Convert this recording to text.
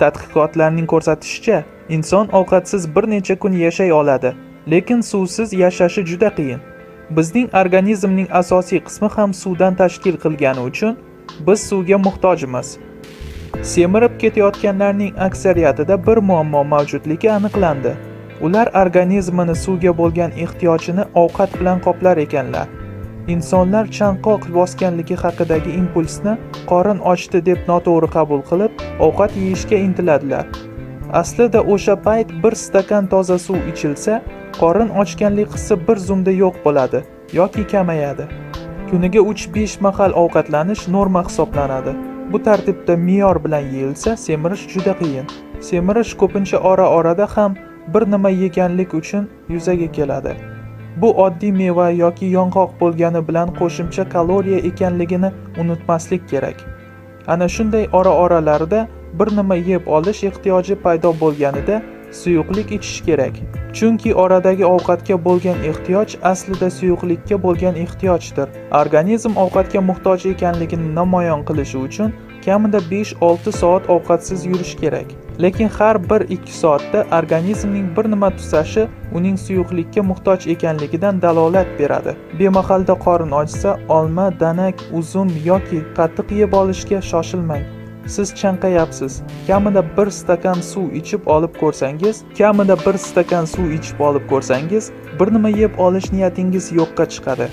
Tadqiqotlarning ko'rsatishicha, inson ovqatsiz bir necha kun yashay oladi, lekin suvsiz yashashi juda qiyin. Bizning organizmning asosiy qismi ham suvdan tashkil qilgani uchun biz suvga muhtojmiz. Semirib ketayotganlarning aksariyatida bir muammo mavjudligi aniqlandi. Ular organizmini suvga bo'lgan ehtiyojini ovqat bilan qoplar ekanlar. Insonlar chanqoq bosganligi haqidagi impulsni qorin ochdi deb noto'g'ri qabul qilib, ovqat yeyishga intiladilar. Aslida o'sha payt bir stakan toza suv ichilsa, qorin ochganlik hissi bir zumda yo'q bo'ladi yoki kamayadi. Kuniga 3-5 mahal ovqatlanish norma hisoblanadi. Bu tartibda me'yor bilan yeyilsa, semirish juda qiyin. Semirish ko'pincha ora-orada ham bir nima yeganlik uchun yuzaga keladi. Bu oddiy meva yoki yong'oq bo'lgani bilan qo'shimcha kaloriya ekanligini unutmaslik kerak. Ana shunday ora-oralarda bir nima yeb olish ehtiyoji paydo bo'lganida suyuqlik ichish kerak. Chunki oradagi ovqatga bo'lgan ehtiyoj aslida suyuqlikka bo'lgan ehtiyojdir. Organizm ovqatga muhtoj ekanligini namoyon qilishi uchun kamida 5-6 soat ovqatsiz yurish kerak. Lekin har 1-2 soatda organizmning bir nima tusashi uning suyuqlikka muhtoj ekanligidan dalolat beradi. Bemahalda qorin ochsa, olma, danak, uzum yoki qatiq yeb olishga shoshilmang. Siz chanqayapsiz. Kamida bir stakan suv ichib olib ko'rsangiz, kamida bir stakan suv ichib olib ko'rsangiz, bir nima yeb olish niyatingiz yo'qqa chiqadi.